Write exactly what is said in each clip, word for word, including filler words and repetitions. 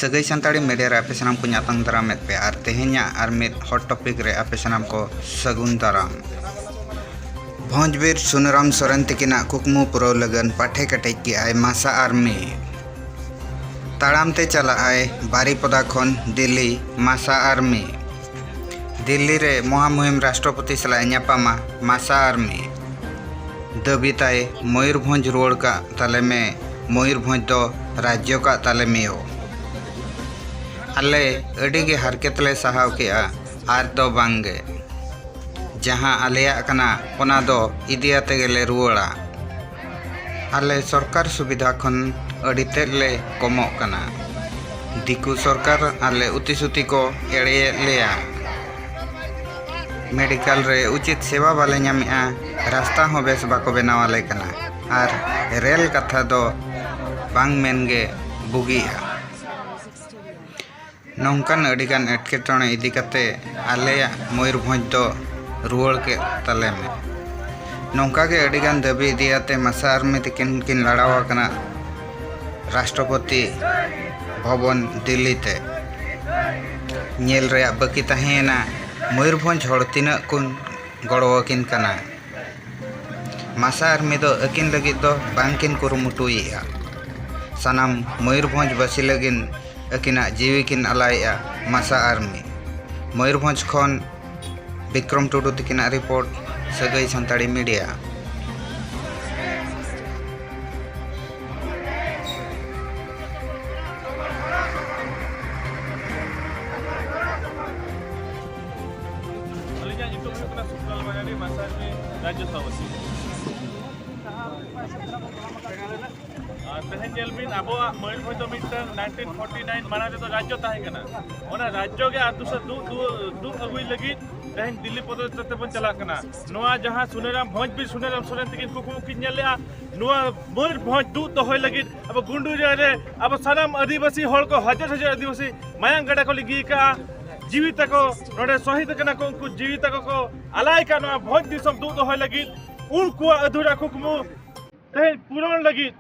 ᱥᱟᱹᱜᱟᱹᱭ ᱥᱟᱱᱛᱟᱲᱤ ᱢᱤᱰᱤᱭᱟ ᱨᱮ ᱟᱯᱮ ᱥᱟᱱᱟᱢ ᱠᱚᱧ ᱟᱛᱟᱝ ᱫᱟᱨᱟᱢᱮᱫ ᱯᱮᱭᱟ ᱟᱨ ᱛᱮᱦᱮᱧᱟᱜ ᱟᱨ ᱢᱤᱫ ᱦᱚᱴ ᱴᱚᱯᱤᱠ ᱨᱮ ᱟᱯᱮ ᱥᱟᱱᱟᱢ ᱠᱚ ᱥᱟᱹᱜᱩᱱ ᱫᱟᱨᱟᱢ᱾ ᱵᱷᱚᱸᱡᱽᱵᱤᱨ ᱥᱩᱱᱟᱹᱨᱟᱢ ᱥᱚᱨᱮᱱ ᱛᱤᱠᱤᱱᱟᱜ ᱠᱩᱠᱢᱩ ᱯᱩᱨᱟᱹᱣ ᱞᱟᱹᱜᱤᱫ ᱯᱟᱴᱷᱮ ᱠᱮᱴᱮᱡ ᱠᱮᱜᱼᱟᱭ ᱢᱟᱥᱟ ᱟᱨᱢᱤ᱾ ᱛᱟᱲᱟᱢ ᱛᱮ ᱪᱟᱞᱟᱜᱼᱟᱭ ᱵᱟᱨᱤᱯᱚᱫᱟ ᱠᱷᱚᱱ ᱫᱤᱞᱞᱤ ᱢᱟᱥᱟ ᱟᱨᱢᱤ᱾ ᱫᱤᱞᱞᱤ ᱨᱮ ᱢᱚᱦᱟᱢᱩᱦᱤᱢ ᱨᱟᱥᱴᱨᱚᱯᱚᱛᱤ ᱥᱟᱞᱟᱜ ᱮ ᱧᱟᱯᱟᱢᱟ ᱢᱟᱥᱟ ᱟᱨᱢᱤ᱾ ᱫᱟᱹᱵᱤ ᱛᱟᱭ, ᱢᱚᱭᱩᱨᱵᱷᱚᱸᱡᱽ ᱨᱩᱣᱟᱹᱲ ᱠᱟᱜ ᱛᱟᱞᱮ ᱢᱮ, ᱢᱚᱭᱩᱨᱵᱷᱚᱸᱡᱽ ᱫᱚ ᱨᱟᱡᱽᱡᱚ ᱠᱟᱜ ᱛᱟᱞᱮ ᱢᱮᱭᱳ᱾ ᱟᱞᱮ ᱟᱹᱰᱤ ᱜᱮ ᱦᱟᱨᱠᱮᱛ ᱞᱮ ᱥᱟᱦᱟᱣ ᱠᱮᱜᱼᱟ, ᱟᱨ ᱫᱚ ᱵᱟᱝ ᱜᱮ᱾ ᱡᱟᱦᱟᱸ ᱟᱞᱮᱭᱟᱜ ᱠᱟᱱᱟ, ᱚᱱᱟ ᱫᱚ ᱤᱫᱤ ᱟᱛᱮ ᱜᱮᱞᱮ ᱨᱩᱣᱟᱹᱲᱟ᱾ ᱟᱞᱮ ᱥᱚᱨᱠᱟᱨ ᱥᱩᱵᱤᱫᱷᱟ ᱠᱷᱚᱱ ᱟᱹᱰᱤ ᱛᱮᱫ ᱞᱮ ᱠᱚᱢᱚᱜ ᱠᱟᱱᱟ᱾ ᱫᱤᱠᱩ ᱥᱚᱨᱠᱟᱨ ᱟᱞᱮ ᱩᱛᱤ ᱥᱩᱛᱤ ᱠᱚ ᱮᱲᱮᱭᱮᱫ ᱞᱮᱭᱟ᱾ ᱢᱮᱰᱤᱠᱟᱞ ᱨᱮ ᱩᱪᱤᱛ ᱥᱮᱵᱟ ᱵᱟᱞᱮ ᱧᱟᱢᱮᱜᱼᱟ, ᱨᱟᱥᱛᱟ ᱦᱚᱸ ᱵᱮᱥ ᱵᱟᱠᱚ ᱵᱮᱱᱟᱣ ᱟᱞᱮ ᱠᱟᱱᱟ, ᱟᱨ ᱨᱮᱞ ᱠᱟᱛᱷᱟ ᱫᱚ ᱵᱟᱝ ᱢᱮᱱ ᱜᱮ ᱵᱩᱜᱤᱜᱼᱟ᱾ ᱱᱚᱝᱠᱟᱱ ᱟᱹᱰᱤᱜᱟᱱ ᱮᱴᱠᱮᱴᱚᱬᱮ ᱤᱫᱤ ᱠᱟᱛᱮ ᱟᱞᱮᱭᱟᱜ ᱢᱚᱭᱩᱨᱵᱷᱚᱸᱡᱽ ᱫᱚ ᱨᱩᱣᱟᱹᱲ ᱠᱮᱫ ᱛᱟᱞᱮ ᱢᱮ᱾ ᱱᱚᱝᱠᱟ ᱜᱮ ᱟᱹᱰᱤᱜᱟᱱ ᱫᱟᱹᱵᱤ ᱤᱫᱤ ᱟᱛᱮ ᱢᱟᱥᱟ ᱟᱨᱢᱤ ᱛᱤᱠᱤᱱ ᱠᱤᱱ ᱞᱟᱲᱟᱣ ᱟᱠᱟᱱᱟ ᱨᱟᱥᱴᱨᱚᱯᱚᱛᱤ ᱵᱷᱚᱵᱚᱱ ᱫᱤᱞᱞᱤ ᱛᱮ᱾ ᱧᱮᱞ ᱨᱮᱭᱟᱜ ᱵᱟᱹᱠᱤ ᱛᱟᱦᱮᱸᱭᱮᱱᱟ ᱢᱚᱭᱩᱨᱵᱷᱚᱸᱡᱽ ᱦᱚᱲ ᱛᱤᱱᱟᱹᱜ ᱠᱚ ᱜᱚᱲᱚ ᱟᱹᱠᱤᱱ ᱠᱟᱱᱟ᱾ ᱢᱟᱥᱟ ᱟᱨᱢᱤ ᱫᱚ ᱟᱹᱠᱤᱱ ᱞᱟᱹᱜᱤᱫ ᱫᱚ ᱵᱟᱝ ᱠᱤᱱ ᱠᱩᱨᱩᱢᱩᱴᱩᱭᱮᱫᱼᱟ᱾ ᱥᱟᱱᱟᱢ ᱢᱚᱭᱩᱨᱵᱷᱚᱸᱡᱽ ᱵᱟᱹᱥᱤ ᱞᱟᱹᱜᱤᱫ ᱟᱹᱠᱤᱱᱟᱜ ᱡᱤᱣᱤ ᱠᱤᱱ ᱟᱞᱟᱭᱮᱫᱼᱟ ᱢᱟᱥᱟ ᱟᱨᱢᱤ᱾ ᱢᱚᱭᱩᱨᱵᱷᱚᱸᱡᱽ ᱠᱷᱚᱱ ᱵᱤᱠᱨᱚᱢ ᱴᱩᱰᱩ ᱛᱤᱠᱤᱱᱟᱜ ᱨᱤᱯᱳᱨᱴ, ᱥᱟᱹᱜᱟᱹᱭ ᱥᱟᱱᱛᱟᱲᱤ ᱢᱤᱰᱤᱭᱟ᱾ ᱟᱹᱞᱤᱧᱟᱜ ᱧᱩᱛᱩᱢ ᱦᱩᱭᱩᱜ ᱠᱟᱱᱟ ᱥᱩᱠᱞᱟᱞ ᱵᱟᱡᱟᱨᱤ, ᱢᱟᱥᱟ ᱟᱨᱢᱤ ᱨᱟᱡᱽᱡᱚ ᱥᱚᱵᱷᱟᱯᱚᱛᱤ᱾ ᱟᱨ ᱛᱮᱦᱮᱧ ᱧᱮᱞ ᱵᱤᱱ, ᱟᱵᱚᱣᱟᱜ ᱢᱚᱭᱩᱨᱵᱷᱚᱸᱡᱽ ᱫᱚ ᱢᱤᱫᱴᱟᱝ ᱱᱟᱭᱤᱱᱴᱤᱱ ᱯᱷᱳᱨᱴᱤ ᱱᱟᱭᱤᱱ ᱢᱟᱲᱟᱝ ᱨᱮᱫᱚ ᱨᱟᱡᱽᱡᱚ ᱛᱟᱦᱮᱸ ᱠᱟᱱᱟ᱾ ᱚᱱᱟ ᱨᱟᱡᱽᱡᱚ ᱜᱮ ᱟᱨ ᱫᱩᱥᱟᱨ ᱫᱩᱜ, ᱫᱩᱜ, ᱫᱩᱜ ᱟᱹᱜᱩᱭ ᱞᱟᱹᱜᱤᱫ ᱛᱮᱦᱮᱧ ᱫᱤᱞᱞᱤ ᱯᱨᱚᱫᱮᱥ ᱛᱮᱵᱚᱱ ᱪᱟᱞᱟᱜ ᱠᱟᱱᱟ᱾ ᱱᱚᱣᱟ ᱡᱟᱦᱟᱸ ᱥᱩᱱᱟᱹᱨᱟᱢ, ᱵᱷᱚᱸᱡᱽ ᱵᱤᱨ ᱥᱩᱱᱟᱹᱨᱟᱢ ᱥᱚᱨᱮᱱ ᱛᱤᱠᱤᱱ ᱠᱩᱠᱢᱩ ᱠᱤᱱ ᱧᱮᱞ ᱞᱮᱜᱼᱟ, ᱱᱚᱣᱟ ᱢᱚᱭᱩᱨᱵᱷᱚᱸᱡᱽ ᱫᱩᱜ ᱫᱚᱦᱚᱭ ᱞᱟᱹᱜᱤᱫ ᱟᱵᱚ ᱜᱩᱱᱰᱩᱨᱤᱭᱟᱹ ᱨᱮ ᱟᱵᱚ ᱥᱟᱱᱟᱢ ᱟᱹᱫᱤᱵᱟᱹᱥᱤ ᱦᱚᱲ ᱠᱚ, ᱦᱟᱡᱟᱨ ᱦᱟᱡᱟᱨ ᱟᱹᱫᱤᱵᱟᱹᱥᱤ ᱢᱟᱭᱟᱝ ᱜᱟᱰᱟ ᱠᱚ ᱞᱤᱸᱜᱤ ᱟᱠᱟᱜᱼᱟ᱾ ᱡᱤᱣᱤ ᱛᱟᱠᱚ ᱱᱚᱰᱮ ᱥᱚᱦᱤᱫ ᱟᱠᱟᱱᱟ ᱠᱚ, ᱩᱱᱠᱩ ᱡᱤᱣᱤ ᱛᱟᱠᱚ ᱠᱚ ᱟᱞᱟᱭ ᱟᱠᱟᱫ ᱱᱚᱣᱟ ᱵᱷᱚᱸᱡᱽ ᱫᱤᱥᱚᱢ ᱫᱩᱜ ᱫᱚᱦᱚᱭ ᱞᱟᱹᱜᱤᱫ᱾ ᱩᱱᱠᱩᱣᱟᱜ ᱟᱹᱫᱷᱩᱨᱟ ᱠᱩᱠᱢᱩ ᱛᱮᱦᱮᱧ ᱯᱩᱨᱚᱱ ᱞᱟᱹᱜᱤᱫ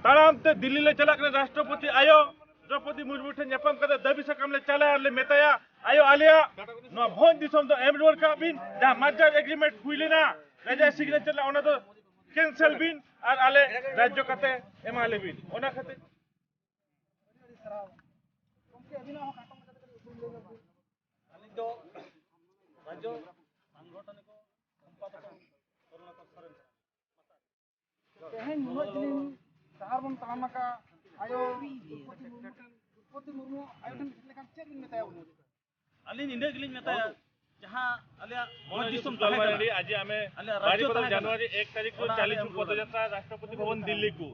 ᱛᱟᱲᱟᱢ ᱛᱮ ᱫᱤᱞᱞᱤ ᱞᱮ ᱪᱟᱞᱟᱜ ᱠᱟᱱᱟ᱾ ᱨᱟᱥᱴᱨᱚᱯᱚᱛᱤ ᱟᱭᱳ, ᱫᱨᱚᱯᱚᱫᱤ ᱢᱩᱨᱢᱩ ᱴᱷᱮᱱ ᱧᱟᱯᱟᱢ ᱠᱟᱛᱮ ᱫᱟᱹᱵᱤ ᱥᱟᱠᱟᱢ ᱞᱮ ᱪᱟᱞᱟ ᱟᱨ ᱞᱮ ᱢᱮᱛᱟᱭᱟ, ᱟᱭᱳ, ᱟᱞᱮᱭᱟᱜ ᱱᱚᱣᱟ ᱵᱷᱚᱸᱡᱽ ᱫᱤᱥᱚᱢ ᱫᱚ ᱮᱢ ᱨᱩᱣᱟᱹᱲ ᱠᱟᱜ ᱵᱤᱱ᱾ ᱡᱟᱦᱟᱸ merger agreement ᱦᱩᱭ ᱞᱮᱱᱟ, ᱨᱟᱡᱟᱭ signature ᱞᱮᱫ, ᱚᱱᱟ ᱫᱚ cancel ᱵᱤᱱ ᱟᱨ ᱟᱞᱮ ᱨᱟᱡᱽᱡᱚ ᱠᱟᱛᱮ ᱮᱢᱟ ᱞᱮ ᱵᱤᱱ᱾ ᱚᱱᱟ ᱠᱷᱟᱹᱛᱤᱨ ᱟᱹᱞᱤᱧ ᱫᱚ ᱨᱟᱡᱽᱡᱚ ᱥᱟᱝᱜᱚᱴᱷᱚᱱᱤᱠ ᱥᱚᱢᱯᱟᱫᱚᱠ ᱠᱚᱨᱩᱬᱟᱠᱚᱨ ᱥᱚᱨᱮᱱ ᱠᱟᱱᱟ᱾ ᱛᱮᱦᱮᱧ ᱱᱩᱱᱟᱹᱜ ᱡᱤᱞᱤᱧ ᱰᱟᱦᱟᱨ ᱵᱚᱱ ᱛᱟᱲᱟᱢ ᱟᱠᱟᱫ ᱟᱭᱳ ᱫᱨᱚᱯᱚᱫᱤ ᱢᱩᱨᱢᱩ, ᱫᱨᱚᱯᱚᱫᱤ ᱢᱩᱨᱢᱩ ᱟᱭᱳ ᱴᱷᱮᱱ ᱪᱮᱫ ᱞᱮᱠᱟᱱ, ᱪᱮᱫ ᱵᱤᱱ ᱢᱮᱛᱟᱭᱟ ᱩᱱᱤ? ᱟᱹᱞᱤᱧ ᱤᱱᱟᱹ ᱜᱮᱞᱤᱧ ᱢᱮᱛᱟᱭᱟ, ᱡᱟᱦᱟᱸ ᱟᱞᱮᱭᱟᱜ ᱢᱚᱡᱽ ᱫᱤᱥᱚᱢ ᱛᱟᱦᱮᱸ ᱠᱟᱱᱟ, ᱟᱹᱡᱤ ᱟᱢᱮ ᱟᱞᱮᱭᱟᱜ ᱵᱟᱨᱤ ᱨᱟᱡᱽᱡᱚ ᱵᱚᱫᱚᱞ ᱛᱟᱦᱮᱸ ᱠᱟᱱᱟ, ᱡᱟᱱᱩᱣᱟᱨᱤ ᱮᱠ ᱛᱟᱹᱨᱤᱠᱷ ᱨᱮ ᱚᱱᱟ ᱪᱟᱞᱤᱥ ᱟᱞᱮ ᱯᱚᱫᱚᱡᱟᱛᱨᱟ ᱨᱟᱥᱴᱨᱚᱯᱚᱛᱤ ᱵᱷᱚᱵᱚᱱ ᱫᱤᱞᱞᱤ ᱠᱚ।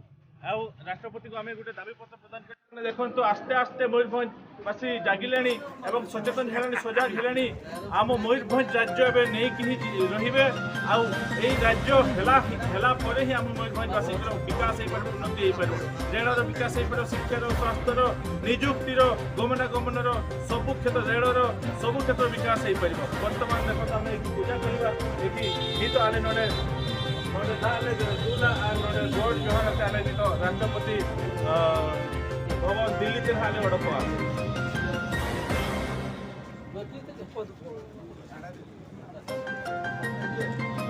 ଆଉ ରାଷ୍ଟ୍ରପତିକୁ ଆମେ ଗୋଟେ ଦାବିପତ୍ର ପ୍ରଦାନ କରି ଦେଖନ୍ତୁ, ଆସ୍ତେ ଆସ୍ତେ ମୟୂରଭଞ୍ଜବାସୀ ଜାଗିଲେଣି ଏବଂ ସଚେତନ ହେଲେଣି, ସଜାଗ ହେଲେଣି। ଆମ ମୟୂରଭଞ୍ଜ ରାଜ୍ୟ ଏବେ ନେଇକି ହିଁ ଜି-, ରହିବେ। ଆଉ ଏଇ ରାଜ୍ୟ ହେଲା, ହେଲା ପରେ ହିଁ ଆମ ମୟୂରଭଞ୍ଜବାସୀଙ୍କର ବିକାଶ ହେଇପାରିବ, ଉନ୍ନତି ହେଇପାରିବ। ରେଳର ବିକାଶ ହେଇପାରିବ, ଶିକ୍ଷାର, ସ୍ୱାସ୍ଥ୍ୟର, ନିଯୁକ୍ତିର, ଗମନାଗମନର, ସବୁ କ୍ଷେତ୍ର, ରେଳର ସବୁ କ୍ଷେତ୍ର ବିକାଶ ହେଇପାରିବ। ବର୍ତ୍ତମାନ ଦେଖନ୍ତୁ, ଆମେ ଏଠି ପୂଜା କରିବା, ଏଠି ହିଁ ତ ଆଲେ ନଡ଼େ, ନଡ଼େ ତାହେଲେ ଦୁଲା ଆ ନଡ଼େ ଗୋଡ଼ ଜହର ତାହେଲେ ହିଁ ତ ରାଷ୍ଟ୍ରପତି, ଅ, ଭବନ ଦିଲ୍ଲୀ ତେ ତାହେଲେ ଗୋଟେ ପା।